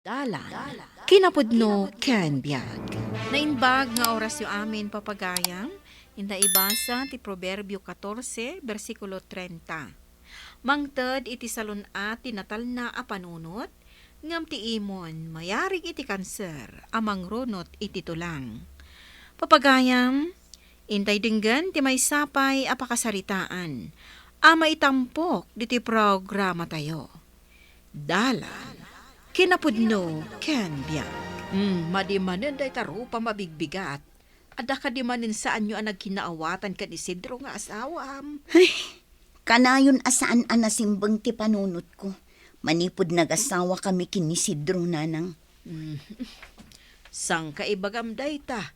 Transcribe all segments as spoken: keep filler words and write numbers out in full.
Dalan, kinapudno ken biag. Naimbag nga orasyo amin, papagayam, inta ibasa ti Proverbio katorse, bersikulo treinta. Mangted iti salun-at ti natalna a panunot, ngem ti imon mayarig iti kanser a mangrunot iti tulang. Papagayam, intay denggen ti maysa pay a pakasaritaan a maitampok ditoy programatayo. Dalan, kinapudno ken biag. Hmm, madi manen dayta rupam a bigbigat. Adda kadi manen saanyo a nagkinaawatan ken Isidro nga asawam? Ay, kanayon a saan a nasimbeng ti panunotko. Manipud nagasawa kami ken Isidro, nanang. Hmm. Sangka ibagam dayta,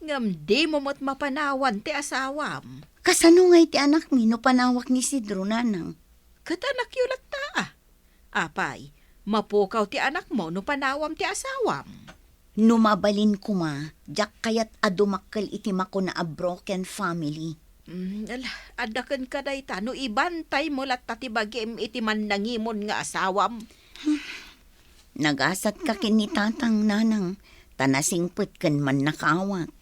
ngem dimo met mapanawan ti asawam. Kasano ngay ti anakmi no panawak ni Isidro, nanang? Ket anakyo latta, a. Apay, mapukaw ti anakmo no panawam ti asawam? No mabalin koma, diak kayat a dumakkel iti makuna a broken family. Mm, ala, adda kenka dayta no ibantaymo latta ti bagim iti mannangimon nga asawam. Nagasatka ken ni tatang, nanang, ta nasingpet ken mannakaawak.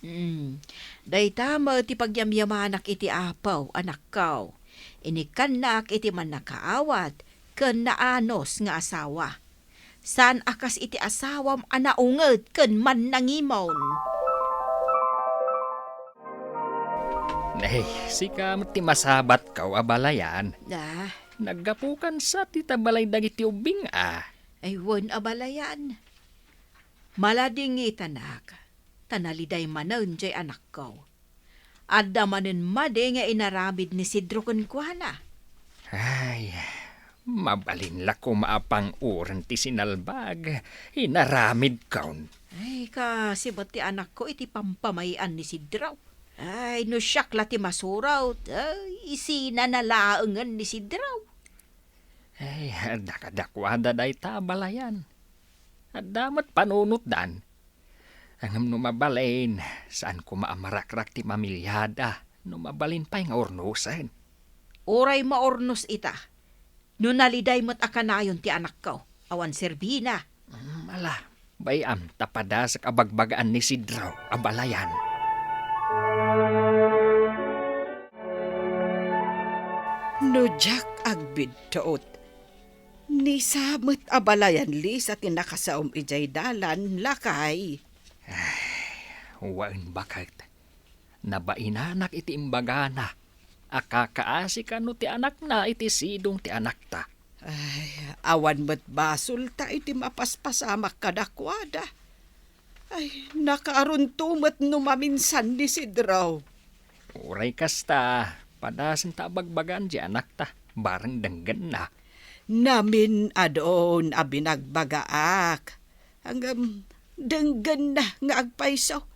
Mm. Dayta met ti pagyamyamanak iti Apo, anakko. Inikkannak iti mannakaawat ken naanus nga asawa. Saan a kas iti asawam a naunget ken mannangimon. Nay, sika met ti masabatko, abalayan. Ah. Naggapukan sa ti tabalay dagiti ubbing, a. Ay, wen, abalayan. Maladingitanak, ta naliday manen jay anakko. Adda manen madi nga inaramid ni Sidro kenkuana. Ay, mabalin la koma a pang-uren ti sinalbag, inaramidkon. Ay, kasi met ti anakko iti pampamay-an ni Sidro. Ay, no siak la ti masurot, ay, isinana laengen ni Sidro. Ay, adda kadakuada dayta, abalayan. Adda met panunotdan. Ngem no mabalin, saan koma a marakrak ti pamiliada, no mabalin pay nga urnosen. Uray maurnos ita, no naliday met a kanayon ti anakko, awan serbina. Mm, ala, bay-am ta padasek a bagbagaan ni Sidro, abalayan. No diak agbidtuot, ni sa met, abalayan, Lisa, ti nakasaom idiay dalan, lakay. Ay, wen, baket. Nabainanak iti imbagana a kakaasi kano ti anakna iti sidong ti anakta. Ay, awan met basolta iti mapaspasamak kadakuada. Ay, nakaarunto met no maminsan ni Sidro. Uray kasta, padasenta a bagbagaan ti anakta, bareng denggenna. Namin-adon a binagbagaak. Ngem, denggenna nga agpayso.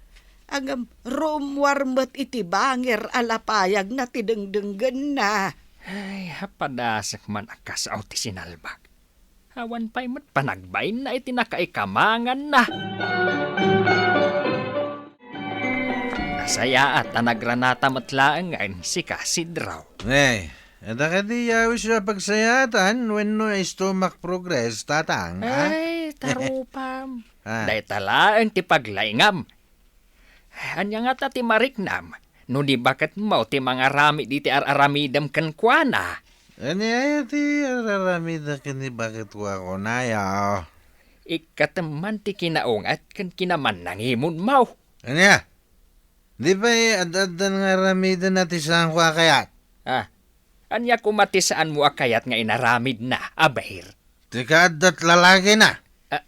Ngem, rummuar met iti bangir a lapayagna ti dengdenggenna. Ay, padasek man a kasao ti sinalbag. Awan pay met panagbainna iti nakaikamanganna. Nasayaat a nagranata met laengen sika, Sidro. Ay, adda kadi yawis a pagsayaatan wenno stomach progress, tatang, ha? Ay, tarupam. Ah. Dayta laeng ti paglaingam. Ania ngata ti mariknam no ni baketmo ti mangaramid iti ar-aramidem kenkuana? Ania ti ar-aramidek ken ni baketko a kunayo? Ikkatem man ti kinaunget ken kinamannangimonmo. Ania? Di pay ad-addan nga aramidenna ti saanko a kayat? Ah, ania koma ti saanmo a kayat nga inaramidna, aber? Ti kaaddat lalakina. Ah,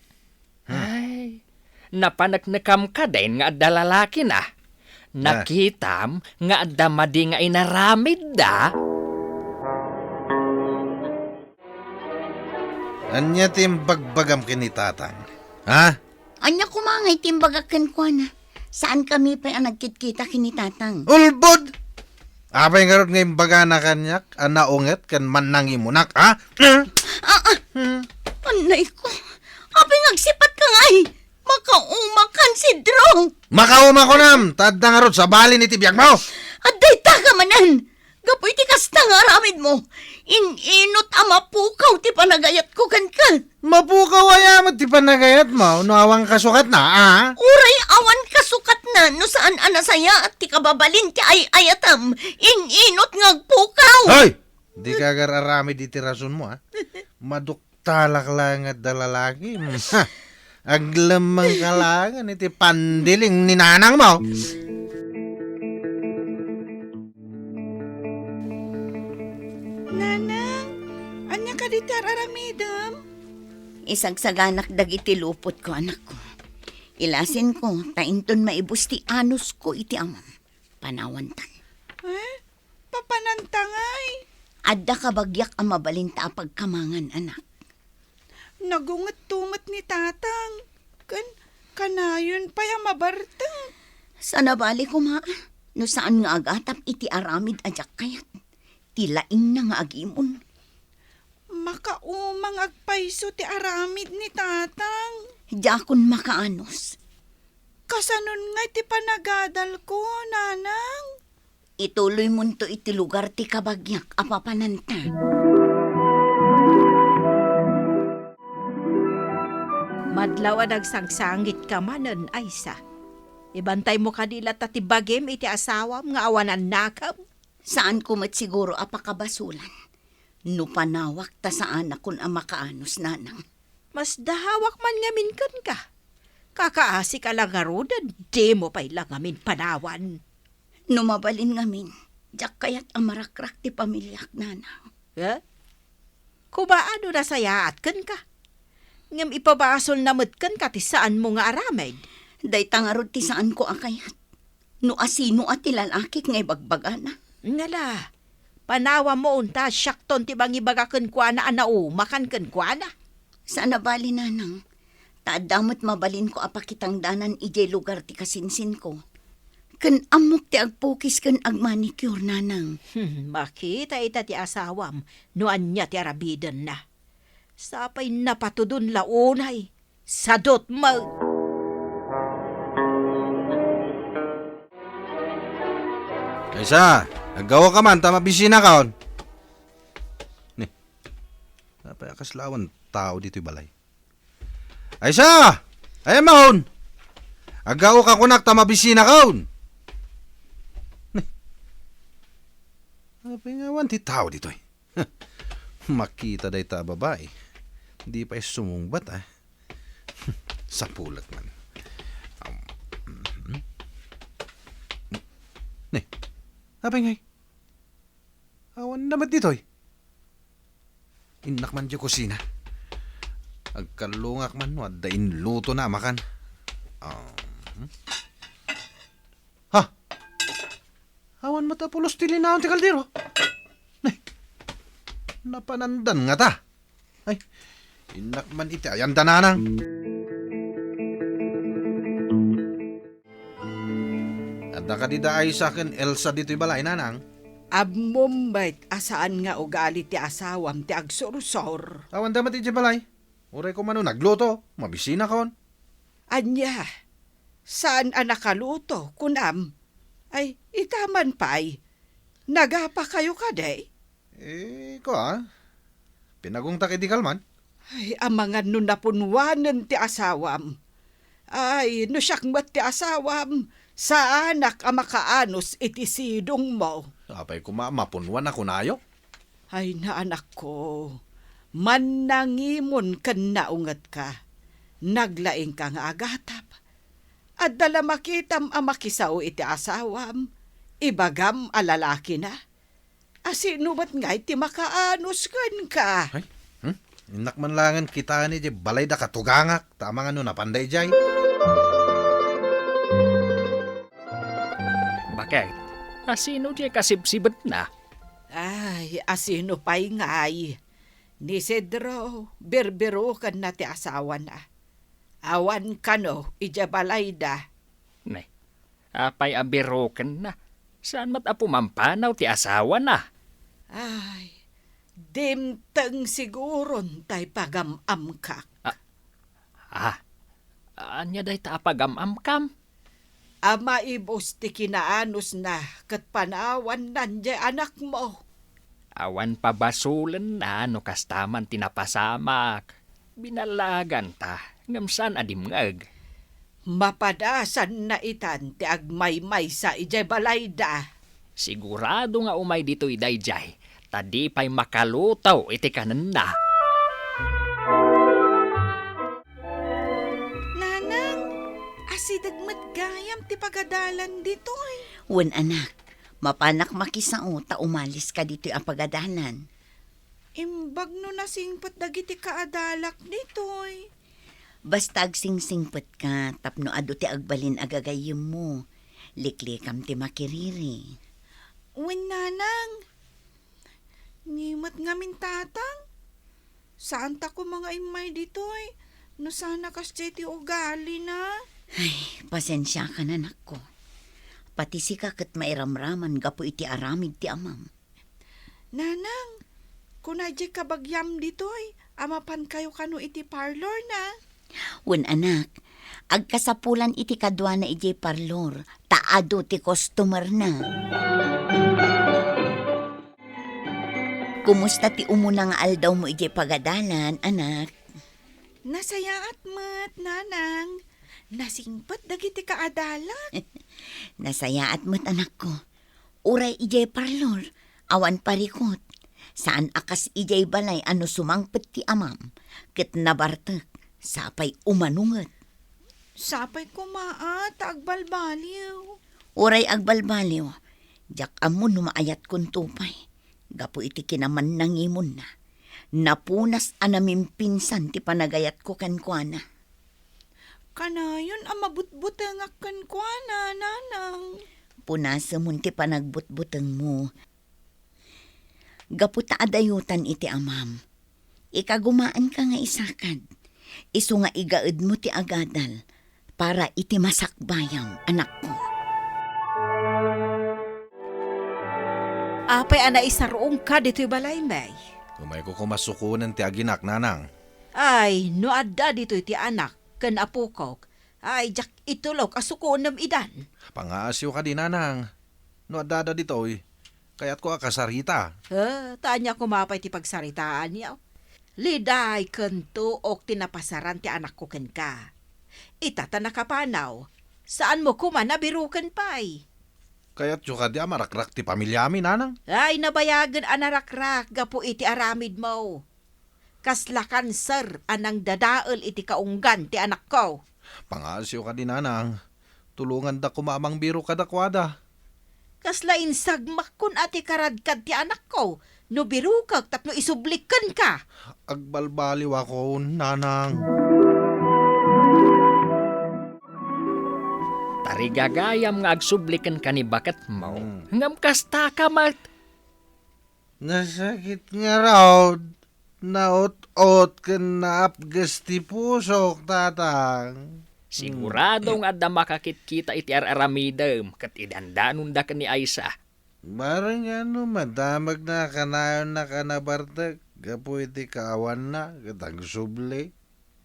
hmm. Ay, napaneknekam kadin nga adda lalakina. Ah. Nakitam nga adda madi nga inaramidda. Ania ti imbagbagam ken ni tatang? Ha? Ania koma nga iti imbagak kenkuana? Saankami pay a nagkitkita ken ni tatang. Ulbod! Apay ngarud nga imbagana kaniak a naunget ken mannangimonak, ha? Ah, ah. Hmm. Anay ko. Apay nga agsipatka ngay? Makaumakan, Sidro. Makauma kunam, ta adda ngarud sabali iti biagmo. Adda ita ka manen. Gapu iti kasta nga aramidmo, In-inut a mapukaw ti panagayatko kenka. Mapukaw aya met ti panagayatmo no awan kasukatna, a? Uray awan kasukatna no saan a nasayaat ti kababalin ti ay-ayatam. In-inut nga agpukaw. Hoy! Dika agar-aramid iti rasonmo, a? Maduktalak laeng adda lalaki. Aglemmengka laeng iti pandiling ni nanangmo. Nanang, ania kadi ti ar-aramidem? Isagsaganak dagiti lupotko, anakko. Ilasinko, ta inton maibus ti anusko iti amam. Panawantan. Eh? Papananta ngay? Adda kabagiak a mabalinta a pagkamangan, anak. Nagungetto met ni tatang, ken kanayon pay a mabartek. Sana bali koma, no saan nga agatap iti aramid a diak kayat, ti laingna nga agimon. Makaumang agpayso ti aramid ni tatang. Diakon makaanus. Kasanon ngay ti panagadalko, nanang? Ituloymonto iti lugar ti kabagiak a papananta. Madlaw a nagsangsangitka manen, Aisa. Ibantaymo kadi latta ti bagim iti asawam nga awan annakem? Saanko met siguro a pakabasolan no panawak ta saanakon a makaanus, nanang. Masdahawak man ngamin kenka. Kakaasika la ngaruden, dimo pay la ngamin panawan. No mabalin ngamin, diak kayat a marakrak ti pamiliak, nanang. Eh? Kumaano nasayaat kenka? Ngem ipabasolna met kenka ti saanmo nga aramid. Dayta ngarud ti saanko a kayat. No asino a ti lalakik nga ibagbagana. Ngala, panawamon ta siakton ti mangibaga kenkuana a naumakan kenkuana. Saan a bali, nanang, ta adda met mabalinko a pakitangdanan idiay lugar ti kasinsinko. Ken ammok ti agpukis ken agmanicure, nanang. Hmm, makita ita ti asawam no ania ti arabidenna. Sapay napatudon la unay, sadot met. Kaysa, aggawa ka man ta mabisinakon. Ni, apay a kasla awan tao ditoy balay? Aysa! Ay, mahon! Aggaw ka kunak ta mabisinakon! Ni, apay nga awan ti tao ditoy? Makita dayta a babai. Di pay sumungbat, a. Sapulek man. Um, mhm. Ni, apay ngay? Awan na met ditoy. Innak man diay kusina. Agkallungak man no adda inlutona a makan. Um, hmm? Ha? Awan met a pulos ti linaon ti kaldero. Nay, napanandan ngata. Ay, innak man iti ayan da nanang. Adda kadi da Aisa ken Elsa ditoy balay, nanang? Ammom met a saan nga ugali ti asawam ti agsursor. Awan da met idiay balay. Uray koma no nagluto, mabisinakon. Ania? Saan a nakaluto, kunam? Ay, ita man pay. Nagapakayo kadi? Eh, kua, pinagungtak idi kalman. Ay, amangan no napunwanen ti asawam. Ay, no siak met ti asawam, saanak a makaanus iti sidongmo. Apay koma mapunwan a kunayo? Ay, naanakko, mannangimon ken naungetka. Naglaingka nga agatap. Adda la makitam a makisao iti asawam, ibagam a lalakina. Asino met ngay ti makaanus kenka? Ay, hmm? Innak man langen kitaen idiay balay da katugangak, ta amangan no napanda idiay. Bakit? Asino diay kasibsibetna? Ay, asino pay ngay? Ni Isidro, birbirokenna ti asawana. Awan kano idiay balayda. Ne, apay a birokenna? Saan met a pumampanaw ti asawana? Ay, dimteng siguron tay pagam-amkak. Ah, ah, ania dayta a pagam-amkam? A maibus ti kinaanusna ket panawannan diay anakmo. Awan pabasolenna no kasta man ti napasamak. Binallaganta, ngem saan a dimngeg. Mapadasanna itan ti agmaymaysa idiay balayda. Sigurado nga umay ditoy daydiay, ta di pay makaluto iti kanenna. Nanang, asideg met gayam ti pagadalan ditoy. Wen, anak, mapanak makisao ta umaliska ditoy a pagadalan. Imbag no nasingpet dagiti kaadalak ditoy. Basta agsingsingpetka tapno adu ti agbalin a gagayyemmo. Liklikam ti makiriri. Wen, nanang. Ni met ngamin, tatang. Saanta koma nga immay ditoy. No saan a kasdiay ti ugalina. Ay, pasensiakan, anakko. Pati sika ket mairamraman gapu iti aramid ti amam. Nanang, kuna idiay kabagiam ditoy a mapankayo kano iti parlorna? Wen, anak, agkasapulan iti kaduana idiay parlor, ta adu ti customerna. Kumusta ti umuna nga aldawmo idiay pagadalan, anak? Nasayaat met, nanang. Nasingpet dagiti kaadalak. Nasayaat met, anakko. Uray idiay parlor, awan parikut. Saan a kas idiay balay a no sumangpet ti amam, ket nabartek, sapay umano nget. Sapay koma a ta agbalbaliw. Uray agbalbaliw, diak ammo no maayatkonto pay. Gapu iti kinamannangimonna, napunas a namimpinsan ti panagayatko kenkuana. Kanayon a mabutbutengak kenkuana, nanang. Punasemon ti panagbutbutengmo. Gapu ta adayotan iti amam, ikagumaanka nga isakad, isu nga igaedmo ti agadal para iti masakbayam, anakko. Apay a naisaruongka ditoy balay, May? Umayko koma sukonen ti aginak, nanang. Ay, no adda ditoy ti anak ken apokok, ay, diak itulok a sukonem idan. Pangaasiw kadi, nanang. No addada ditoy, kayatko a kasarita. Eh, ta ania koma pay ti pagsaritaanyo? Liday ken tuok ti napasaran ti anakko kenka. Ita ta nakapanaw, saanmo koma a biruken pay. Kayatyo kadi a marakrak ti pamiliami, nanang? Ay, nabayagen a narakrak gapu iti aramidmo. Kasla kanser a nangdadael iti kaunggan ti anakko. Pangaasiw kadi, nanang. Tulonganda koma a mangbirok kadakuada. Kasla insagmakkon a ti karadkad ti anakko no birokek tapno isublik kenka. Agbalbaliwakon, nanang. Tarigagayam nga agsubli kenka ni baketmo, hmm, ngem kastaka met. Nasakit ngarud, naut-ot ken naapges ti pusok, tatang. Sigurado nga adda makakitkita iti ar-aramidem ket idandanonda ken ni Aisa. Bareng no madamagna a kanayonnak a nabartek gapu iti kaawanna ket agsubli.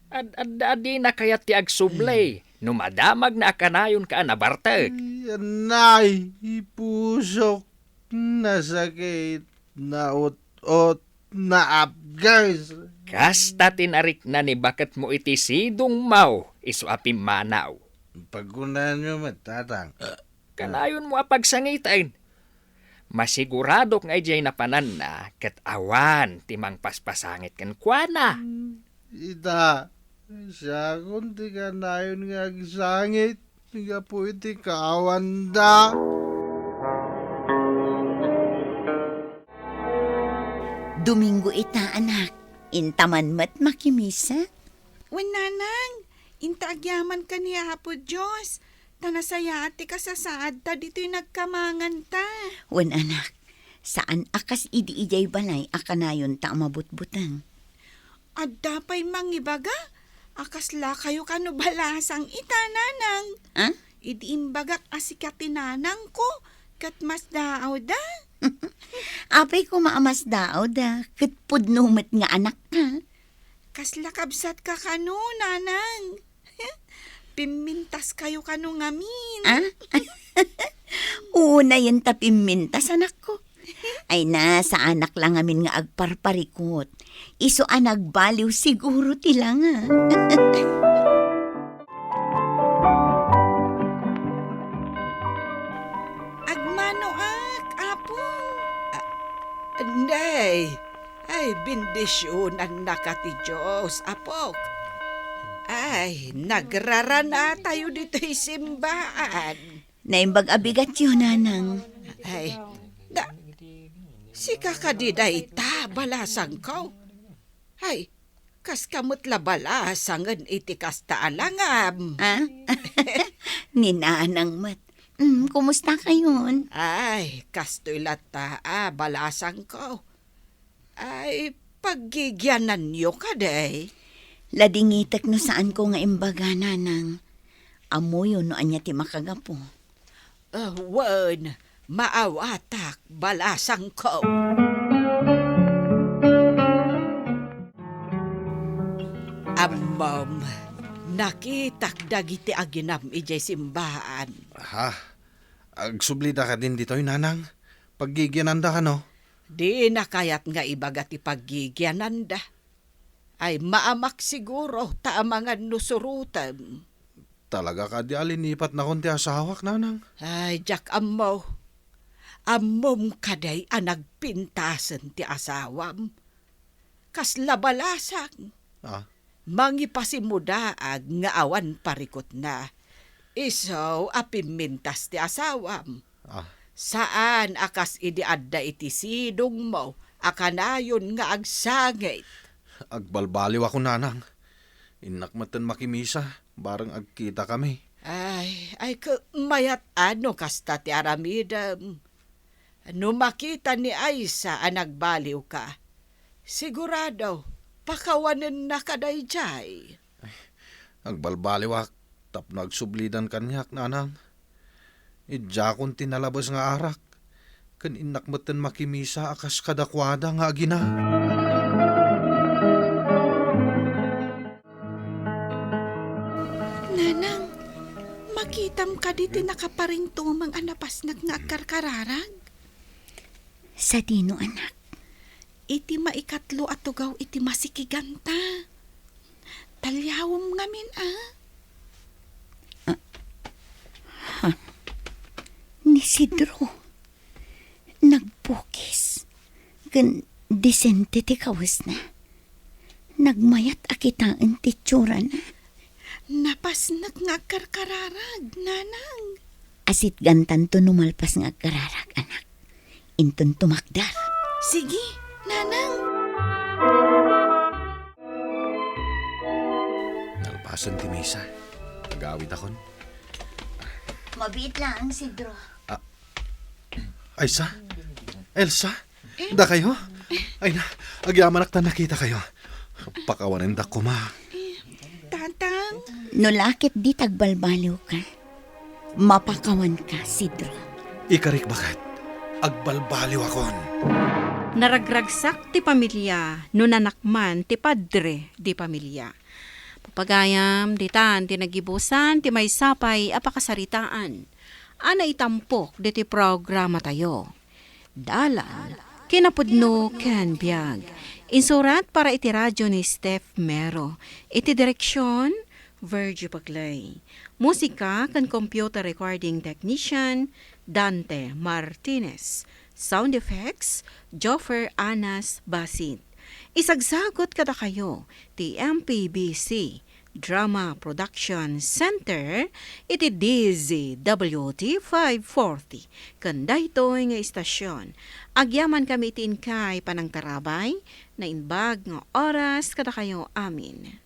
Ad-, adda a dina kayat ti agsubli no madamagna a kanayonka a nabartek. Ay, anay, ipusok, nasakit, naut-ot, naapges. Kasta ti narikna ni baketmo iti sidongmo, isu a pimmanaw. Pagkunanyo met, tatang. Kanayonmo a pagsangiten. Masiguradok nga idiay napananna ket awan ti mangpaspasangit kenkuana. Ita, siakon ti kanayon nga agsangit gapu iti kaawanda. Domingo ita, anak. Intaman met makimisa? Wen, nanang, inta agyamanka ni Apo Dios, ta nasayaat ti kasasaadta ditoy nagkamanganta. Wen, anak, saan a kas idi idiay balay a kanayonta a mabutbuteng. Adda pay mangibaga a kaslakayo kano balasang ita, nanang. Ah? Idi imbagak a sika ti nanangko, ket masdaawda. Apay koma a masdaawda, ket pudno met nga anakka. Kasla kabsatka kano, nanang. Pimmintaskayo kano ngamin. Ah? Unayen ta pimmintas, anakko. Ay na, saanak la ngamin nga agparparikut. Isu a nagbaliw siguro ti langa. Agmanoak, Apo. Ah, nay, ay, bendisionannaka ti Dios, Apok. Ay, nagraranatayo ditoy simbaan. Naimbag a bigatyo, Nanang. Ay, da, sika kadi dayta, balasangko? Ay, kaska met la balasangen iti kasta a langam. Ah? Ni Nanang met. Mm, kumusta kayon? Ay, kastoy latta a balasangko. Ay, paggigiananyo kadi? Ladingitek no saanko nga imbaga, Nanang. Ammoyo no ania ti makagapu. Ah, wen, maawatak, balasangko. Ammom, nakitak dagiti aginam idiay simbaan. Ha? Agsublida kadin ditoy, Nanang? Paggigiananda kano? Dina kayat nga ibaga ti paggigiananda. Ay, maamak siguro ta amangan no surotem. Talaga kadi a linipatnakon ti asawak, Nanang? Ay, diak ammo. Ammom kadi a nagpintasen ti asawam? Kasla balasang. Ah? Mangipasimudaag nga awan parikutna. Isu a pimmintas ti asawam. Ah. Saan a kas idi adda iti sidongmo a kanayon nga agsangit. Agbalbaliw ako, Nanang. Innak metten makimisa, bareng agkitakami. Ay, ay, ke-, mayat a no kasta ti aramidem. No makita ni Aisa a nagbaliwka, sigurado, pakawanennaka daydiay. Ay, agbalbaliwak tapno agsublidan kaniak, Nanang. Idiakon ti nalabes nga arak, ken innak metten makimisa a kas kadakuada nga agina. Nanang, makitam kadi ti nakaparintumeng a napasnek nga agkarkararag? Sadino, anak? Iti maikatlo a tugaw iti masikiganta. Taliawem ngamin, a? Ah. Ha? Ni Sidro. Nagbukis. Ken disente ti kawesna. Nagmayat a kitaen ti itsurana. Napasnek nga agkarkararag, Nanang. Asitgantanto no malpas nga agkararag, anak. Inton tumakder. Sige, Nanang. Nalpasen ti misa. Agawitakon. Mabiit laeng, Sidro. Ah, Aisa? Elsa? Eh? Dakayo? Ay na, agyamanak ta nakitakayo. Pakawanendak koma. Eh, Tatang? No la ket di ta agbalbaliwka, mapakawanka, Sidro. Ikarik baket, agbalbaliwakon. Naragragsak ti pamilia no nanakman ti padre de pamilia. Pagayam, ditan ti nagibusan ti maysa pay a pakasaritaan a naitampok ditoy programatayo. Dalan, kinapudno ken biag. Insurat para iti radio ni Steph Mero. Iti direksyon, Virgie Bagley. Musika ken computer recording technician, Dante Martinez. Sound effects, Joffer Anas Basit. Isagsagut kadakayo ti M P B C Drama Production Center iti D Z W T five forty. Ken daytoy nga istasyon, agyamankami iti inkay panangtarabay, naimbag nga oras kadakayo amin.